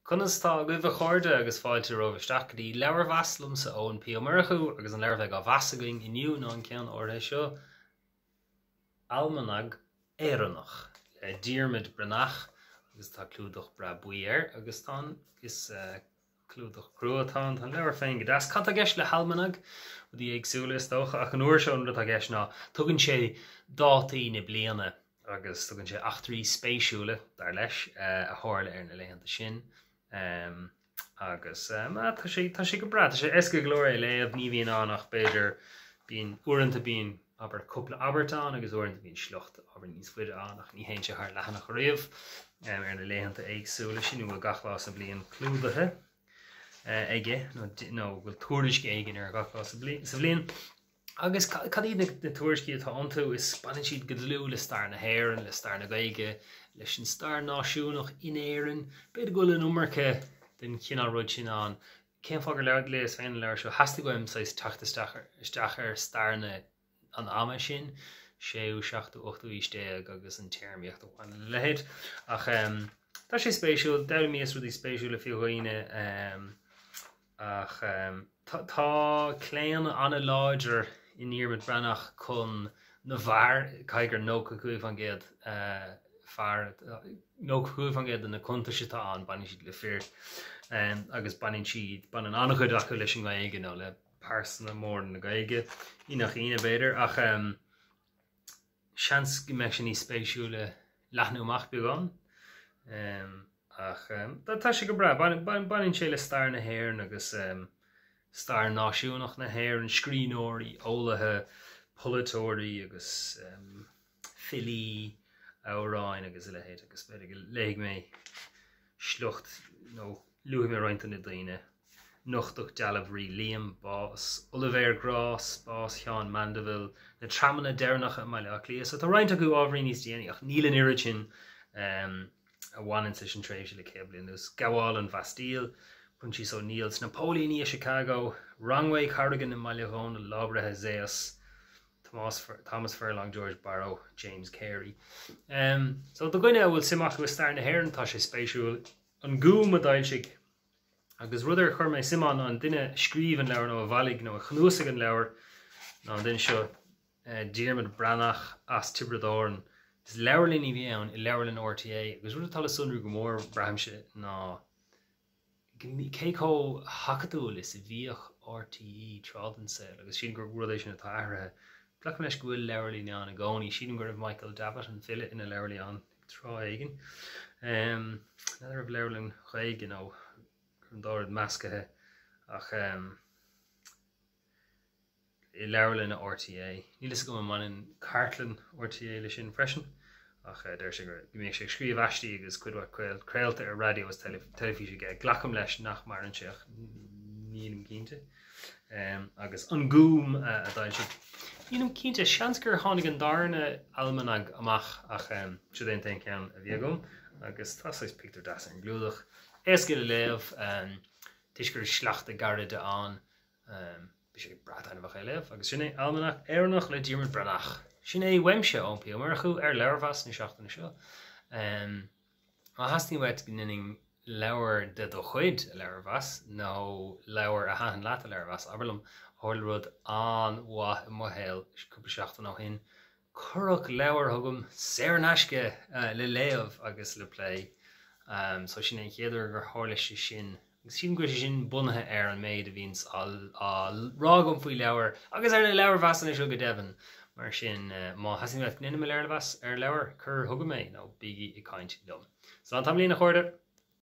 Conas tá agaibh a chairde agus fáilte romhaibh isteach go dtí Leabharmheas liomsa Eoin P Ó Murchú agus an leabhar a bheidh á mheas againn inniu ná an ceann áirithe seo, Almanag Éireannach le Diarmuid Breathnach agus tá clúdach breá buí air agus tá an is clúdach crua atá ann. Tá an leabhar féin go deas. Cad tá i gceist le halmanag? Rudaí éagsúla is dócha ach an uair seo an rud atá i gceist ná tugann sé dátaí na bliana agus tugann sé eachtraí spéisiúla, dar leis, a tharla ar na laethanta sin. Agus tá sé, tá sé go breá, tá sé éasca go leor é a léamh, ní bhíonn ann ach b'fhéidir, bíonn, uaireanta bíonn, abair, cúpla abairt ann agus uaireanta bíonn sliocht ábhar níos faide ann ach ní théann sé thar leathanach ariamh ar na laethanta éagsúla sin a bhfuil gach lá sa bhliain clúdaithe aige nó nó go bhfuil tuairisc éigin ar gach lá sa bhliain. Agus cad iad na tuairiscí atá iontu? Is baineann siad go dlúth le stair na hÉireann, le stair na Gaeilge, leis an stair náisiúnach in Éirinn. B'fhéidir go bhfuil an iomarca den chineál rud sin ann. Cén fáth gur léas féin an leabhar seo? Theastaigh uaim saghas teacht isteach isteach ar stair na an ama sin, séú, seachtú, ochtú aois déag agus an téarmaíocht a bhaineann lena leithéid. Ach tá sé spéisiúil, d'fhoghlaimíos rudaí spéisiúla faoi dhaoine. Ach tá claonadh an-láidir i nDiarmuid Breathnach chun na bhfear, caithfidh gur 95% fear, 95% de na cuntais atá ann, baineann siad le fir agus baineann siad, baineann an-chuid acu leis an nGaeilge nó le pearsana móra na Gaeilge, ní nach ionadh b'fhéidir, ach seans go mbeadh sé níos spéisiúla leathnú amach beagán. Ach tá sé go breá. Baineann sé le stair na hÉireann agus stair náisiúnach na hÉireann, scríbhneoirí, eolaithe, polaiteoirí agus filí, amhráin agus a leithéid agus b'fhéidir go léifidh mé sliocht nó luafaidh mé roinnt de na daoine. Nochtadh dealbh Rí Liam, bás Oilibhéir Grás, bás Sheáin Mandeville, na tramanna deireanacha i mBaile Átha Cliath. So tá roinnt acu ábhairín níos déanaí ach níl an oiread sin a bhaineann leis an tréimhse le 100 bliain anuas. Gabháil an Bhastille, Proinsias Ó Néill sna póilíní i Chicago, Wrongway Corrigan i mBaile Dhónaill, lá breithe Zéus, Tomás Thomas Furlong, George Borrow, James Carey. So do dhuine a bhfuil suim acu i stair na hÉireann tá sé spéisiúil. An Gúm a d'fhoilsigh Agus rud ar chuir mé suim ann ná an duine a scríobh an leabhar nó a bhailigh nó a chnuasaigh an leabhar ná an duine seo, Diarmuid Breathnach as Tiobraid Árann. Is leabharlannaí a bhí ann i leabharlann RTÉ agus rud atá le sonrú go mór, braithimse, ná cé chomh hacadúil is a bhíodh RTÉ tráth den saol agus sílim gur rud é sin atá athraithe. Glacaim leis go bhfuil leabharlannaí ann i gcónaí. Sílim go raibh Michael Davitt, an file, ina leabharlannaí ann. tráth éigin. N'fheadar an raibh leabharlann Ghaeilge nó an dá rud meascaithe ach i leabharlann RTÉ. Níl fhios agam an mbaineann cartlann RTÉ leis sin freisin ach deir sé go mbíodh sé ag scríobh aistí agus cuid mhaith craolta ar raidió agus teilifís aige. Glacaim leis nach maireann sé ach nílim cinnte. Agus An Gúm a d'fhoilsigh. Nílim cinnte, seans gur tháinig an darna almanag amach ach siod é an t-aon cheann a bhí agam agus tá saghas pictiúr deas ar an gclúdach. Éasca le léamh, toisc go raibh sleachta gairide ann, bhí sé breá taitneamhach é a léamh agus sin é Almanach Éireannach le Diarmuid Breathnach. Sin é uaimse, Eoin P. Ó Murchú, ar Leabharmheas na seachtaine seo. Má theastaíonn uait go ndéanfainn leabhar de do chuid a leabharmheas, nó leabhar a thaitin leat a leabharmheas, abair liom. Tharla rud an-mhaith i mo shaol cúpla seachtain ó shin. Cuireadh leabhar chugam saor in aisce le léamh agus le plé. So sin é an chéad uair gur tharla sé sin. Agus sílim go bhfuil sé sin bunaithe ar an méid a bhíonns á rá agam faoi leabhair, agus ar na leabharmheasanna seo go deimhin. Mar sin, má theastaíonn uait go ndéanfaidh mé léirmheas ar leabhar, cuir chugam é, nó bígí ag caint liom. Slán tamaillín, a chairde!